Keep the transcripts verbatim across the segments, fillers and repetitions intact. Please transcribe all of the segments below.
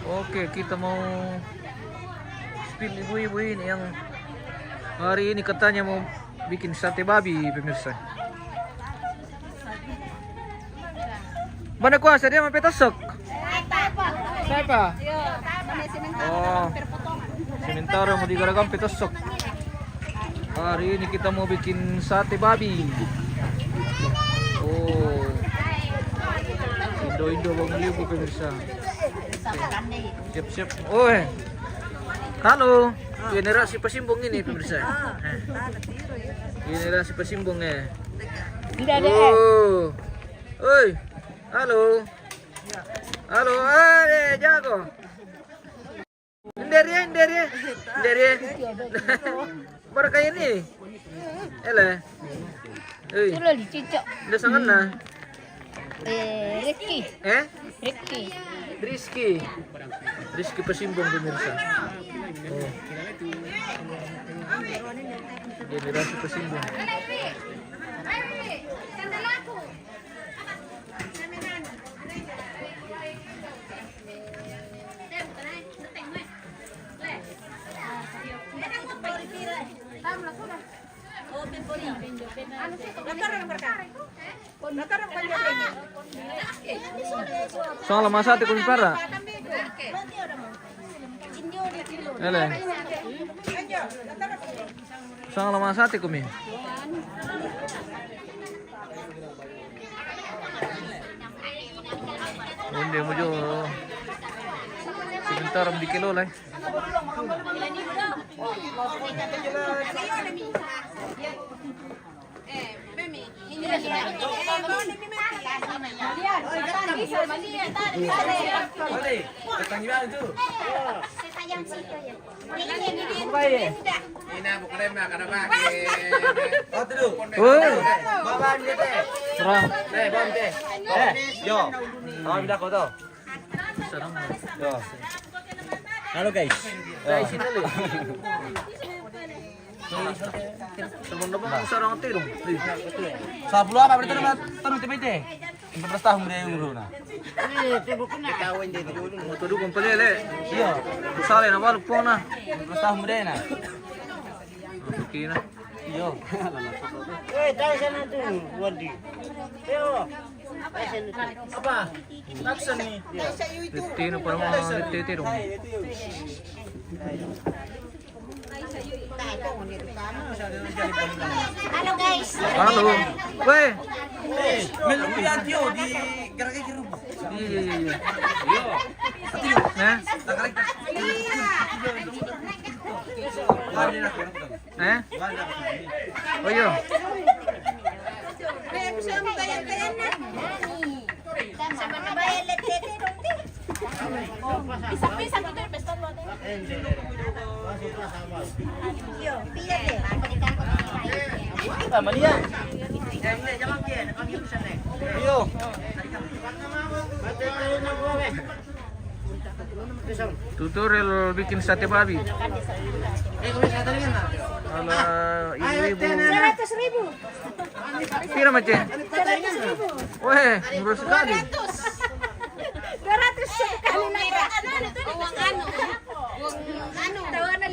Oke, kita mau spill ibu-ibu ini yang hari ini katanya mau bikin sate babi, pemirsa. Mana kuasa dia mau petosok? Siapa? Oh, sementara mau digaragang petosok. Hari ini kita mau bikin sate babi. Oh, Indo-Indo Bang Liu, pemirsa. Siap-siap. Oh, eh. Halo. Generasi Pasimbung ini, pemirsa. Eh. Generasi Pasimbung, eh. Tidak ada, eh. Oh. Oi. Halo. Halo, eh, jago. Nderi, nderi, nderi. Baru kayak ini. Ele. Hei. Itu lagi cicak. Udah sangat nah. Eh, Rizky. Eh? Rizky. Rizky. Rizky Pasimbung, pemirsa. Oh. Generasi Pasimbung. Soalnya masa aku para. Ele. Sang lama sate kumi. Onde mo jo. Sebentar di kilo lah. Ina, bukan emak, karena pakai. Oh, tuh. Woi. Bawa dia teh. Serah. Eh, bawa teh. Eh, yo. Bawa pindah kau tuh. Yo. Halo guys. Guys, ini lu. Teman-teman, sarang tirong. Sa puluh apa berarti, teman? Teman T P T. Empat belas tahun dia umur, nah. Mau tuduh kembali, Le. Iya. Salah, nah, baru pun, nah. Empat belas tahun dia, nah. Oke, nah. Iya. Eh, tahu sana tuh, Wandi. Ayo. Tahu sana tuh. Apa? Taksa nih. Tete, no, para mga tete, tete, no. Halo, guys. Halo. Weh. Eh, melu yan, tio, di gerak-gerak rumah. Iya, iya, iya, iya. Nah. Eh? Oh, iya. Sama dia. Iyo. Tutorial bikin sate babi. Ala ibu-ibu. Seratus ribu. Pira, Mace? Seratus ribu. Weh, murah sekali. Dua ratus sekali.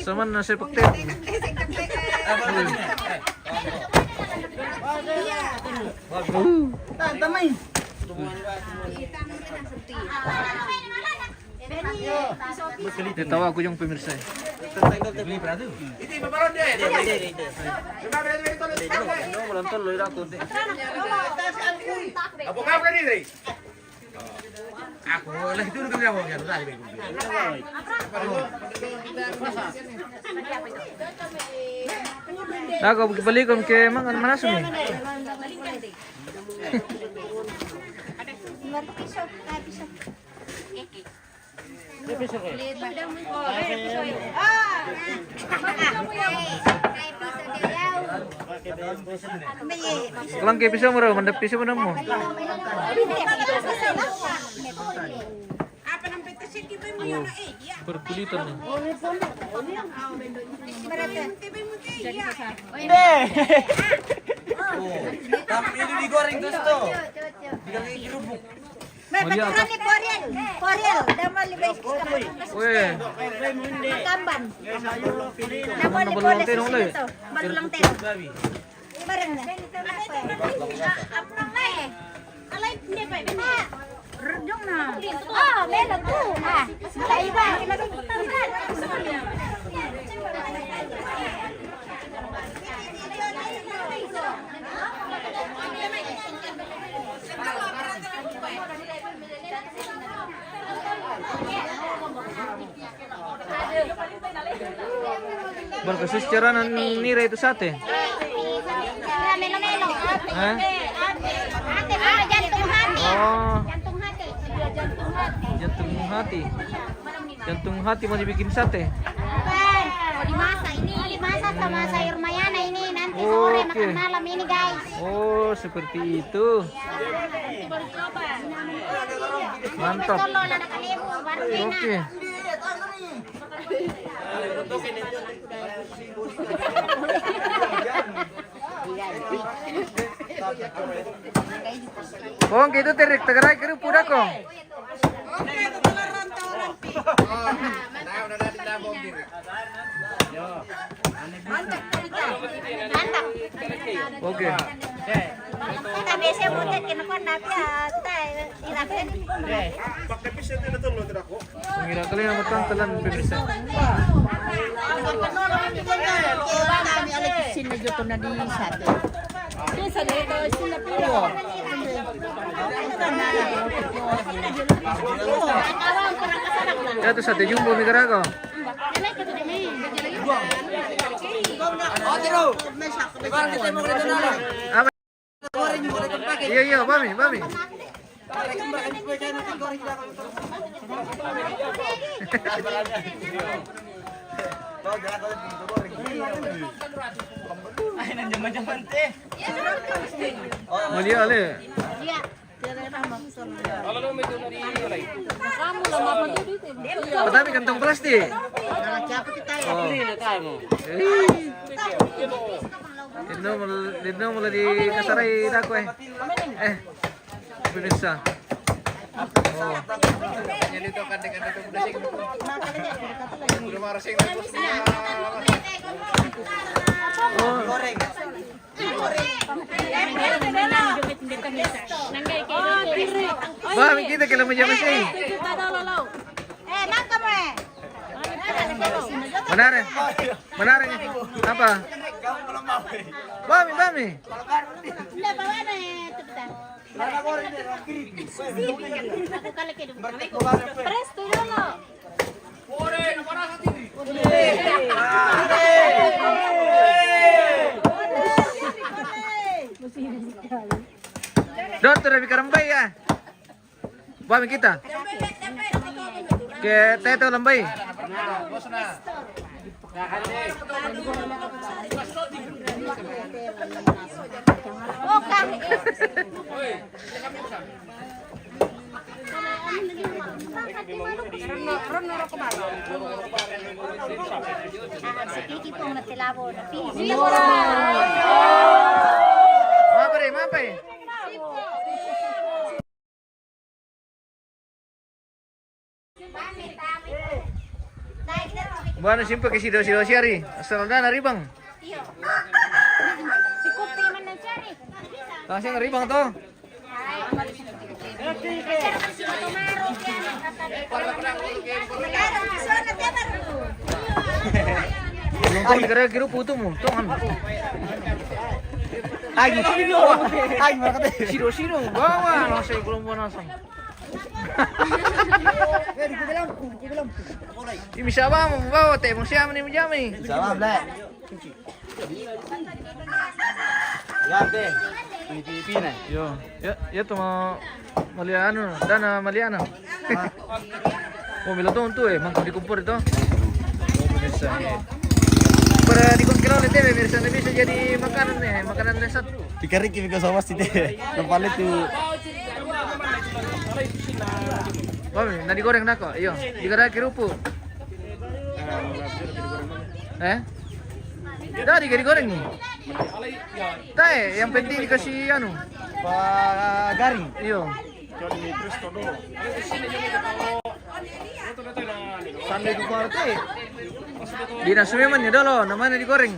Sama nasi pektek. Iya. Tanta, mai. Dia tahu aku yang pemirsa. No, menonton lo, aku. Aku lah itu udah kerja, mau kerja, udah, udah. Nah, kau balik ke mangan mana sini? Lang kay piso mo raw, mandap piso mo mo. Perkulitan ni. Hindi. Tapos ini digoreng gusto. Digoreng gerubuk. Mali ata. Paturan ni Poriel. Poriel, damal ni Bes. Weh. Makamban. Damal ni Poriel. Balong tenong le. Balong tenong. Ibarang na. Alay, hindi pa, hindi. Rujong na. Oh, meron po. Ah, sa iba. Bal kasus cara nan nira itu sate. Melo-melo. Hah? Ate, ah, jantung hati. Oh. Jantung hati. Jantung hati. Jantung hati mau dibikin sate. Bukan. Mau dimasak ini, mau dimasak sama sayur mayana ini nanti sore makan malam ini, guys. Oh, seperti itu. Mantap. Oke. Kong, kita terik tegerai kerupu dah, Kong. Oke. Kita biasa buat kena kon nabi ya, kita ilak. Pakai bisa tidak tahu lo tidak kok. Pengira kali yang matang telan pemirsa. Sini jatuh na di sate. Ya tu sate jumbo mi karago. Apa? Iya, iya, bami, bami. Mulia le. Pertama kantong plastik. Oh. Dino mul-, dino mula di kasarai dako eh. Eh, pemirsa. Oh. Jadi itu kan dengan itu udah sing. Udah marah sing. Oh. Bami kita kalau mau jaman sih. Eh, makan mo eh. Manare. Manare. Apa? Bami, bami. Hindi, bawa na eh. Ito kita. Ako kala kayo. Presto, lolo. Dokter, lebih karambay ya. Bami kita. Ke teto lambay. Mapre, mapre. Bueno, siempre ke sido-sido siari. Asal dana ribang. Langsung ribang to. Belum tahu negara kira putu mu, tuh kan. Ayo, ayo, ayo, siro-siro, bawa, no sé, belum buat nasa. Ini siapa mau bawa teh, mau siapa nih, mau jami? Siapa, Ble? Yate, Pilipina. Yo, ya, ya tuma mali anu, dana mali anu. Oh, mila tontu eh, mangkok di kompor itu. Para di kongkiro le tebe, pemirsa, bisa jadi makanan nih, makanan lesat. Tikariki bika sama sih teh. Tempat itu. Bami, na digoreng nako, iyo. Digaraki rupu. Eh? Dari gari goreng ni. Tae, yang penting dikasih anu. Pagaring. Iyo. Di nasu memang ni dolo, namanya digoreng.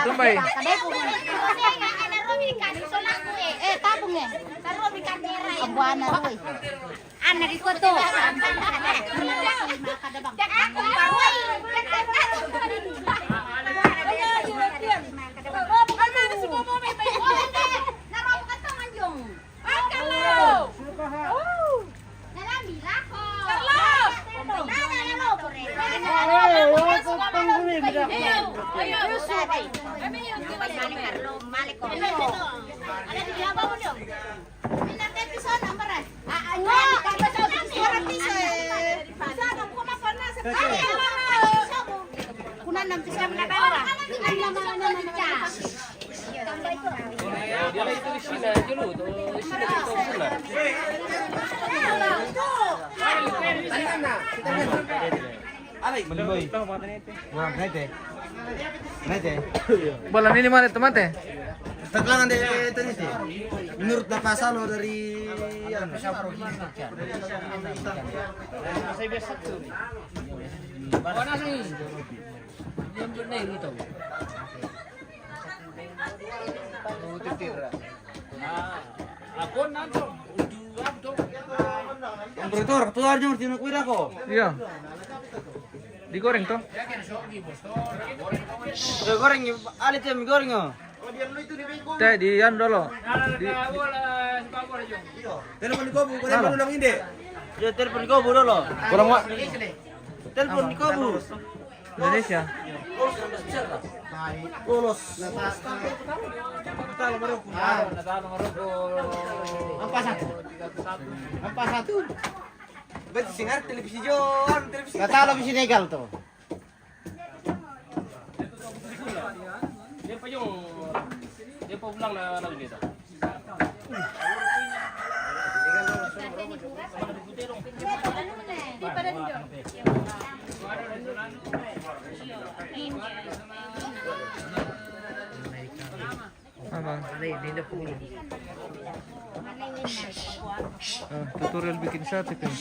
Tumbai. Eh, tabung eh. Abuana, Roy. Ana di koto. Wah, nete. Nete. Bola ini mana, teman teh? Tatangan de tadi sih. Menurut Bapak Salo dari, anu, Operator, tu arjo tino kuira ko. Iya. Digoreng toh? Udah goreng, ada tem goreng, oh. Teh, di anu dulu. Di, di Telepon di Kobu, kau telepon ulang ini. Ya, telepon di Kobu dulu. Kurang wa-, telepon di Kobu. Indonesia. Lolos. Empat satu. Empat satu. Berarti sinar televisi John, televisi. Kata lo di Senegal tuh. Dia pa yung, dia pa ulang na lang dito. Apa? Ah, tutorial bikin sate kan.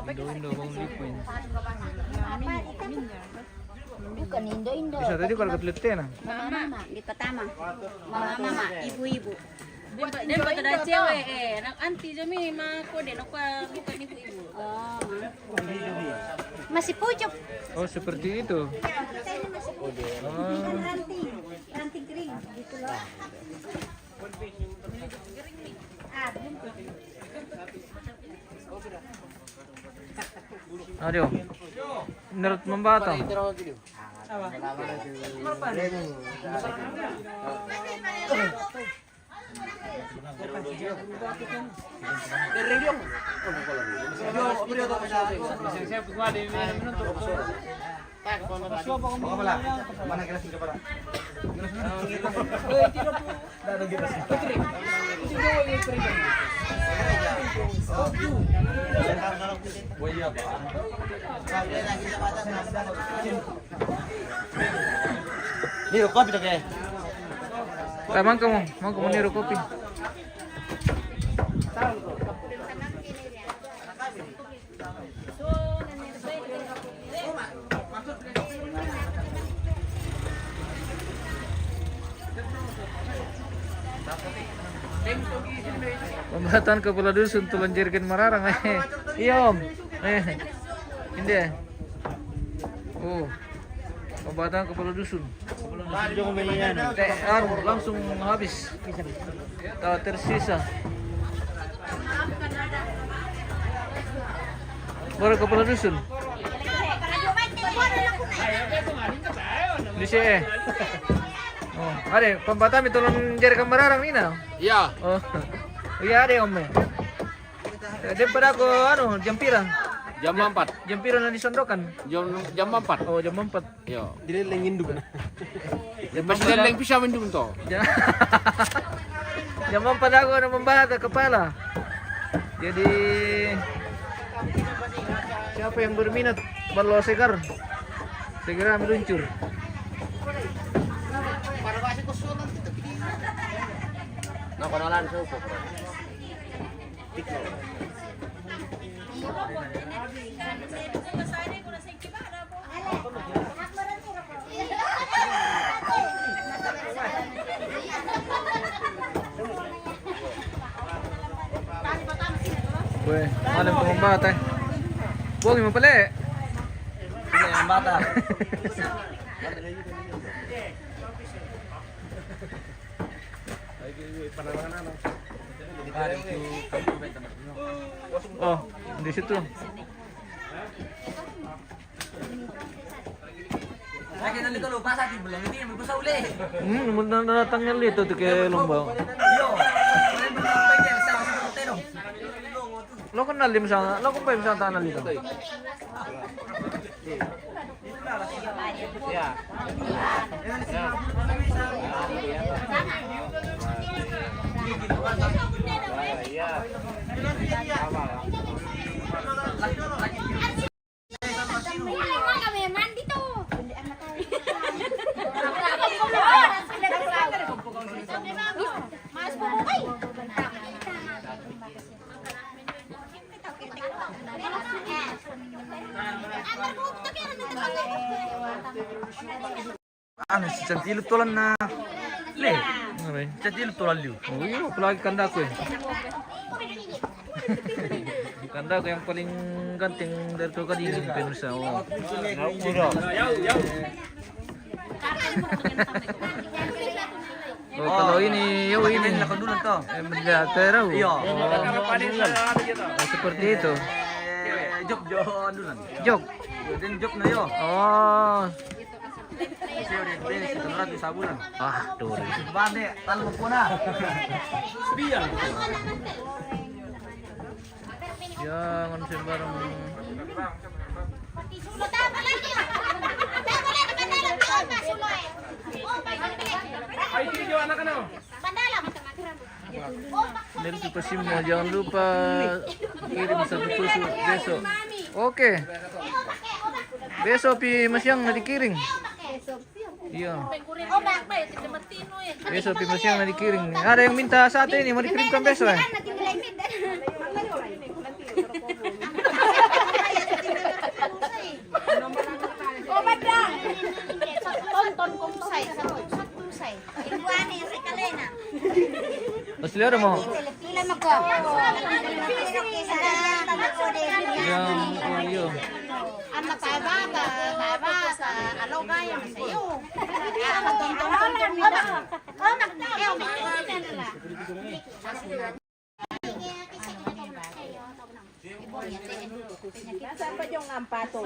Indo-Indo, bang liquid. Bukan Indo-Indo. Bisa tadi kalau ketelete na. Mama, mama, di pertama. Mama, mama, ibu-ibu. Dia buat, dia buat ada cewek, eh. Anak anti je mi, ma, kode, nak bukan ibu-ibu. Oh, ma. Masih pucuk. Oh, seperti itu. Kita ini masih pucuk. Oh. Bukan ranting, ranting kering, gitu loh. Ah, belum. Aduh. Menurut membatal. Ini kopi tak, eh? Eh, mang kamu, mang kamu niru kopi. Pembuatan kepala dusun tulang jerigen mararang. Eh, iya, Om. Eh, ini dia. Oh, pembuatan kepala dusun. Teh, anu, langsung habis. Tak tersisa. Baru kepala dusun. Di sini. Oh, ade, pambata mi tolong jari kambararang nina. Iya. Oh. Iya, ade, Om. Ade pada ko anu, jam pira? Jam empat. Jam pira na disondokan? Jam, jam empat. Oh, jam empat. Iya. Dileleng induk. Jam empat dileleng bisa mendung to. Ja-, jam empat aku ada membahas kepala. Jadi, siapa yang berminat ballo segar, segera meluncur. Nah, konolan suku. Weh, ada pembata. Buang yang pele. Ini yang bata. Oh, di situ. Lagi nanti kalau pas hati belum ini yang bisa uleh. Hmm, mun datang ngali tu tu ke lomba. Yo. Lo kenal di sana, lo kumpai sana tanah itu. Ya. Ya. Ya. Anu, si Cantilu tolan na. Le. Apa? Cantilu tolan liu. Oh iya, apalagi kandaku ya. Kandaku yang paling ganteng dari kau kali ini, pemirsa. Oh. Oh, kalau ini, yo ini. Yang benda terau. Iya. Oh, seperti itu. Eh, jok, jok, dulu. Jok. Dan jok na yo. Oh. Saya udah beli satu ratus sabulan. Ah, tuh. Bande, talu puna. Biar. Jangan sembarang. Ayo, anak-anak. Nelpi Pasimo, jangan lupa kirim satu tusuk besok. Oke. Besok pi masiang na dikiring. Iya. Besok pi masiang na dikiring. Ada yang minta sate ini mau dikirimkan besok ya? Tonton kong say, say. Asli ada mo? Yang, oh iya. Saan pa yung ampato?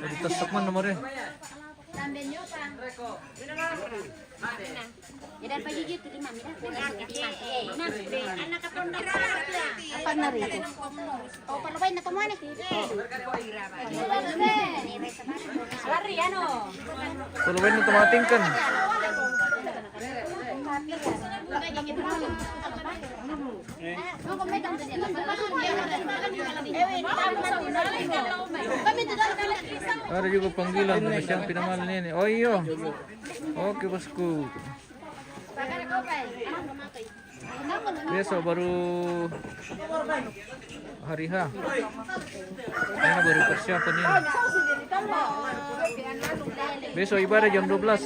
Ito, sakman na mo rin. Jadi apa gigi itu lima, mira. Apa nari itu? Oh, perlu banyak temuan nih. Lari, ano? Perlu banyak temuan tingkan. Ada juga panggilan, tapi siapa nama ini? Oh, iya. Oke, bosku. Besok baru hari H. Ini baru persiapan ini. Besok ibadah jam dua belas.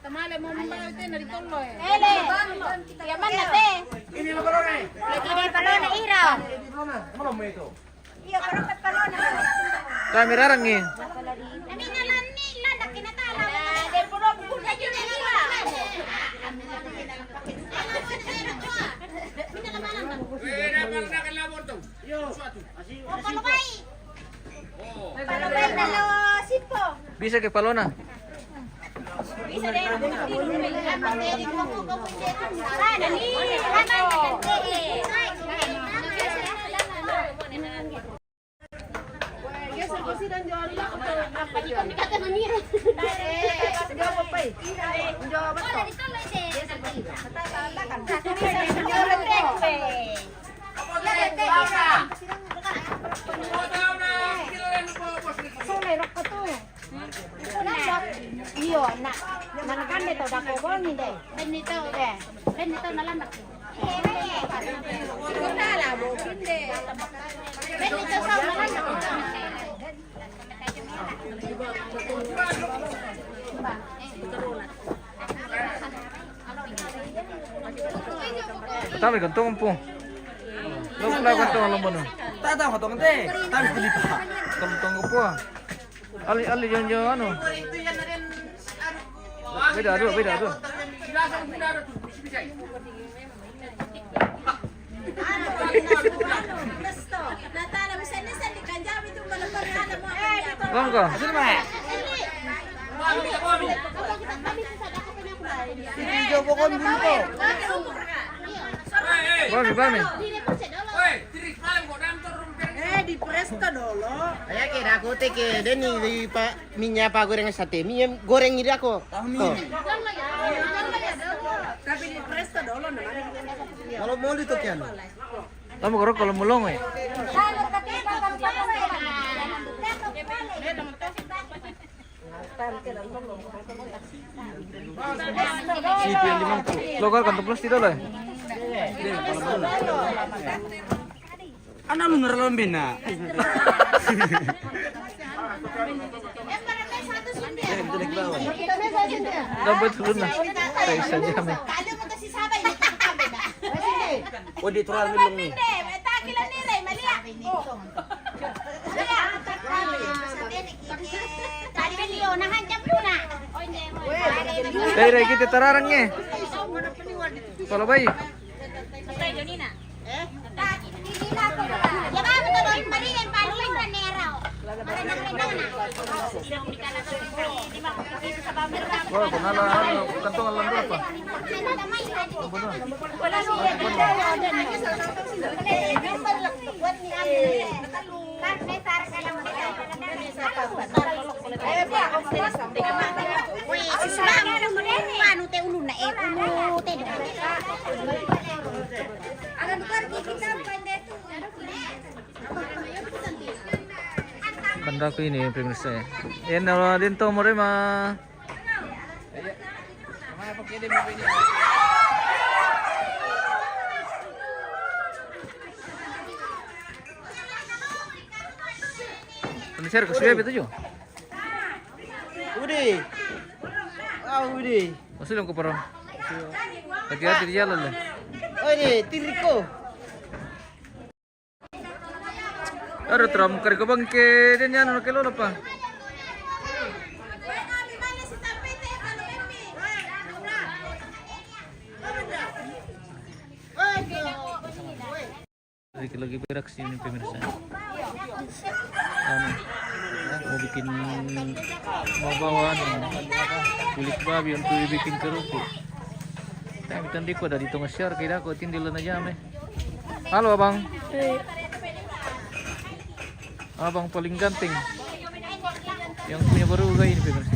Tamale mo mumbawi te na di tollo, eh. Ele. Ya mana te? Ini lo balone. Ya, kini balone ira. Ini balone. Mana mo itu? Iya, balone, balone. Kami rarang ni. Kami na lan ni, landak kina tala. Ah, de pulo pulo aja na ira. Mina ka mana na? Eh, na mana na ka labor tu. Yo. Suatu. Oh, kalau baik. Bisa ke palona? Iyo, na. Nalakande to dako boni de. Benito, eh. Benito nalambak. Benito sa nalambak. Tami kantong po. Lo pula kantong alam bono. Tata kantong te. Tami kulipa. Kantong po. Ali, ali, jangan, jangan, anu. Beda, aduh, beda, aduh. Bang ka? Bami, bami. Eh, di presto dulu. Ayo ke, aku te ke, Deni, di pa, minya pa goreng sate, minya goreng ini aku. Tahu mi. Tapi di presto dulu namanya. Kalau mau di tokian. Kamu kalau mulong, eh. Sipi yang di mangkuk. Lo kan kantong plastik dulu, eh. Ana lu ngerelon bena. Dapat dulu na. Kaisa jam. Oh, di tural belum ni. Dai, dai, kita tararang, eh. Kalau bayi. Wah, kenala, anu, kantong alam berapa? Apa dah? Banda ko ini, pemirsa, ya. Yan, ah, din to, Morema. Ano, sir, kasi ba ito, Jo? Udi. Ah, udi. Masih lang ko parang. Hati-hati di jalan lah. Udi, tiriko. Aduh, teram kari ko bang ke, dia ni anu ke lolo pa. Lagi, lagi berak sini pemirsa. Anu, mau bikin, mau bawa anu, kulit babi untuk dibikin kerupuk. Tapi tadi ko dari tengah siar kira ko tinggal na jam, eh. Halo, Abang. Abang paling ganteng. Yang punya baru gaya ini, pemirsa.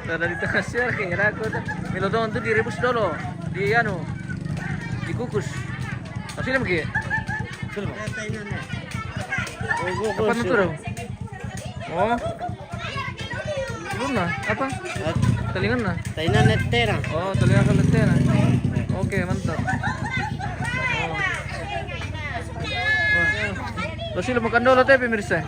Ada di tengah siar, kira ko. Melodon tu direbus dulu, di anu, dikukus. Masih lagi? Apa tu? Oh. Belum lah. Apa? Talingan na. Talingan na tera. Oh, talingan sa lente na. Okay, mantap. Oh. Basi lo makandol ate, pimirsa.